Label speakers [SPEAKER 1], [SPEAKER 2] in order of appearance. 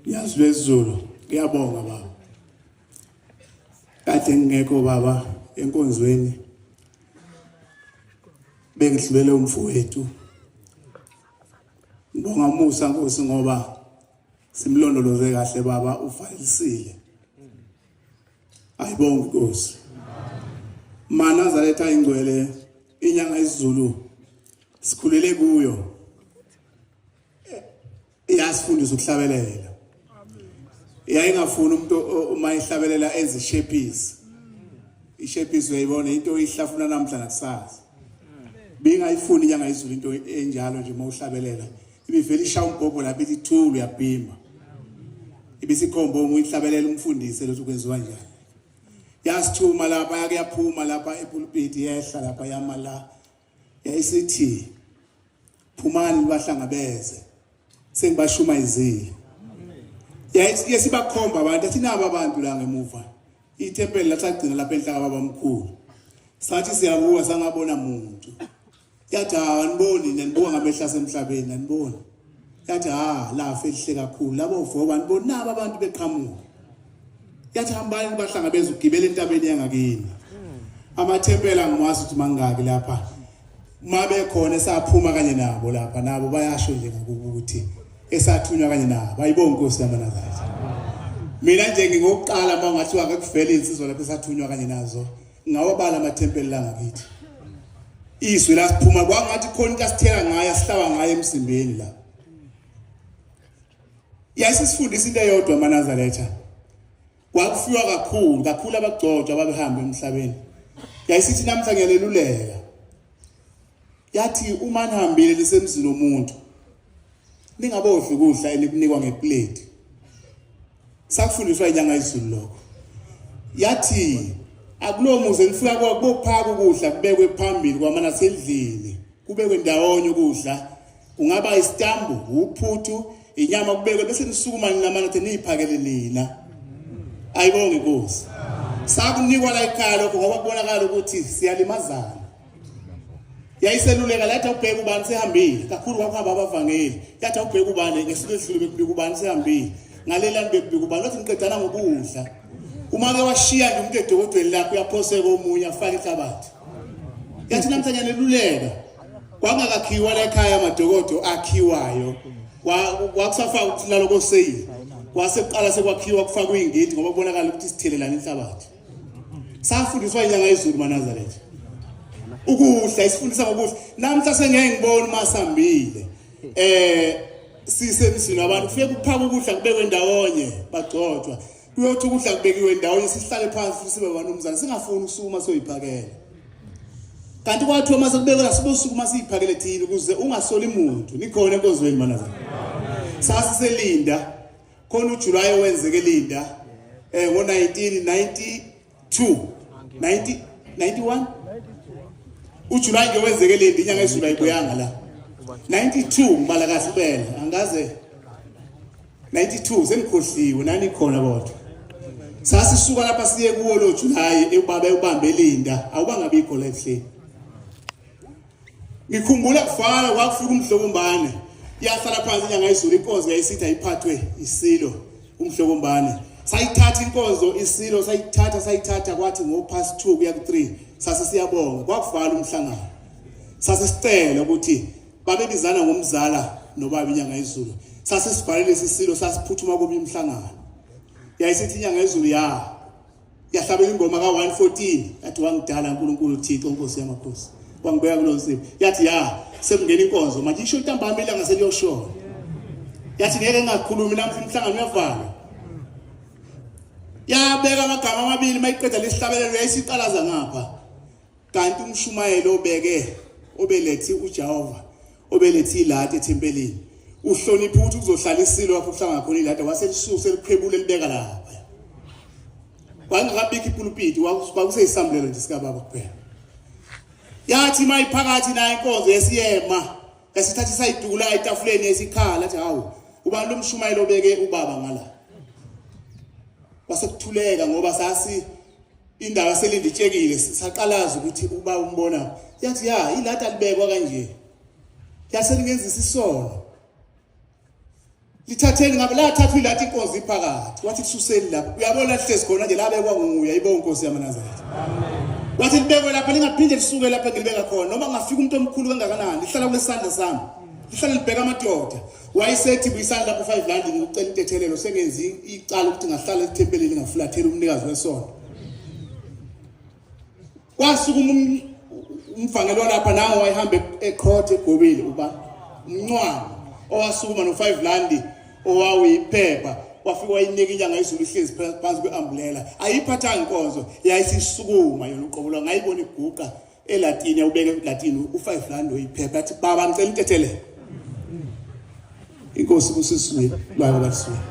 [SPEAKER 1] Nyazi lwezulu, ngiyabonga baba. Kade ngingekho baba enkonzweni. Bengihlulele umfowethu. Ngibonga umusa Nkosi ngoba simlondoloze kahle baba ufalisile. Ayibonge Nkosi. MaNazaretha ingcwele inyanga isiZulu sikhulele kuyo. Iyasifundisa ukuhlabelela. Yayingafuni umuntu uma ihlabelela ezishephisi. Ishephisi uyayibona into oyihlafuna namhla nakusasa. Bingayifuni inyanga izulu into enjalo nje uma uhlabelela. Ibivele ishaya umbhobho lapha ithi thulu uyabhima. Ibisikhomba uma uyihlabelela umfundise lokhu kwenziwa njani. Yasithuma lapha yake yaphuma lapha epulpit yehla lapha yama la. Yayisithi phumani nibahlangabeze sengibashumayezile. Yayithi yesibakhomba abantu athi naba abantu la ngemuva. Ithempeli lasagcina lapha enhla kababamkhulu. Sathi siyabuka sangabona muntu. Yathi ha aniboni nanibuka ngamehla asemhlabeni aniboni. Yathi ha lafa elihle kakhulu labo voba aniboni naba abantu beqhamuka. Yathi hambani nibahlangabeze ugibele entabeni yangakini. Amathempela angiwazi ukuthi mangaki lapha. Uma bekhona esaphuma kanye nabo lapha nabo bayasho nje ngakubo ukuthi esathunywa kanye nabo. Ayibonge Nkosi yamaNazaretha. Mina nje ngingokuqala uma ungathiwa ake kuvele insizwa lapha esathunywa kanye nazo. Ngawabala amathempeli la ngakithi. Izwi lasiphuma kwangathi khona into asithela ngayo asihlaba ngayo emzimbeni la. Yayisifundisa into eyodwa amaNazaretha. Kwakufiwa kakhulu, kakhulu abagcotshwa ababehamba emhlabeni. Yayisithi namhla ngiyaleluleka. Yathi uma nihambile lisemzini womuntu ningabodla ukudla enikunikwa ngeplate. Sakufundiswa inyanga izulu lokho. Yathi akulowo muzi enifika kuwo kubophaka ukudla kubekwe phambili kwamana sendlini kubekwe ndawonye ukudla kungaba isitambu uphuthu inyama kubekwe bese nisukuma nina manje niyiphakele nina. Ayibonge inkosi. Sakunikwa la ekhaya lokho ngoba kubonakala ukuthi siyalimazana. Yayiseluleka lathi awubheke ubani sehambile kakhulu kwakuhamba abavangeli yathi awubheke ubani ngesinto esidlule bekubika ubani sehambile ngalelani bekubika ubani wathi niqedana ngokudla uma ke washiya nje umuntu edokodweni lakhe uyaphoseka omunye afake inhlabathi yathi namhlanje neluleka kwangakakhiwa la ekhaya amadokodo akhiwayo kwakusafaka ukuthi lalo koseyili kwase kuqala sekwakhiwa kufakwa ingidi ngoba kubonakala ukuthi sithelelana inhlabathi Safundiswa inyanga yezulu maNazaretha. Ukudla isifundisa ngokudla. Namhla sengeke ngibone uma sambile. Eh sisemzini abantu kufike kuphaka ukudla kubekwe ndawonye bagcotshwa. Kuyothi ukudla kubekiwe ndawonye sihlale phansi futhi sibe banumzane singafuni ukusukuma soyiphakela. Kanti kwathiwa uma sekubekwe la sibosukuma siyiphakele thina ukuze ungasoli muntu. Nikhona enkonzweni maNazaretha. Sasiselinda khona uJuly owenzeke Linda eh ngo-1992 90 91 uJuly nje wenzeke Linda inyanga ezulu ayibuyanga la 92 ngibala kahle impela angaze 92 sengikhohliwe nani khona kodwa sasisuka lapha siye kuwo lo July ubaba ubambe Linda awubangabikho la ebuhleni Ngikhumbula kufana kwakufika umhlokombane yahlala phansi inyanga izulu inkonzo yayisithi ayiphathwe isilo umhlokombane sayithatha inkonzo isilo sayithatha sayithatha kwathi ngo past 2 kuya ku 3 sase siyabonga kwakuvala umhlangano sase sicela ukuthi babebizana ngomzala nobaba inyanga izulu sase sibhalele isilo sasiphuthuma kubi umhlangano yayisithi inyanga izulu ya Yahlabela ingoma ka-114 yathi wangidala uNkulunkulu Thixo Nkosi yamakhosi wangibeka kulo nsimbi yathi ya sekungena inkonzo manje isho ntambama ilanga seliyoshona yathi ngeke ngingakhulumi namhla umhlangano uyavalwa yabeka amagama amabili mayiqeda lesihlabelelo yayisiqalaza ngapha Kanti umshumayeli obeke obelethe uJehova obelethe ilati ethempelini uhlonipha ukuthi kuzohlala isilo lapho kuhlangana khona ilati waselisusa elikhwebule elibeka lapha kwangakabikho ipulupiti kwakuseyisambulelo nje sikababa kuphela yathi mayiphakathi nayo inkonzo yesiyema yasithatha isayidukula etafuleni yesikhala athi hawu ubani lo mshumayeli obeke ubaba ngala kwasekuthuleka ngoba sasi indaba selinditshekile saqalaza ukuthi uba umbona yathi ya ilata libekwa kanje yaselingenzisa isono Lithatheni ngabe lathathwa ilathi inkonzo iphakathi. Wathi kususeni lapha. Uyabona lihlezi khona nje labekwa nguye ayibonga inkosi yamaNazaretha. Wathi libekwe lapha lingaphinde lisuke lapha ngilibeka khona noma ngafika umuntu omkhulu kangakanani lihlala kulesandla sami. Lihlala libheka amadoda. Wayesethi buyisani lapho 5 rand ngicela intethelelo sengenzi icala ukuthi ngahlala ethempelini ngafulathela umnikazi wesonto. Kwasukuma um, umvangeli walapha nango wayehamba ecourt egobile uba umncwabo owasukuma no-5 rand owawuyiphepha wafika wayinika inyanga izulu ihlezi phansi kwe-ambulela ayiphathanga inkonzo yayisisukuma yona uqobo lwayo ngayibona iguqa elatini yawubeka elatini u-5 rand oyiphepha athi baba ngicela intethelelo inkosi kusisiwe lwayo balisuke.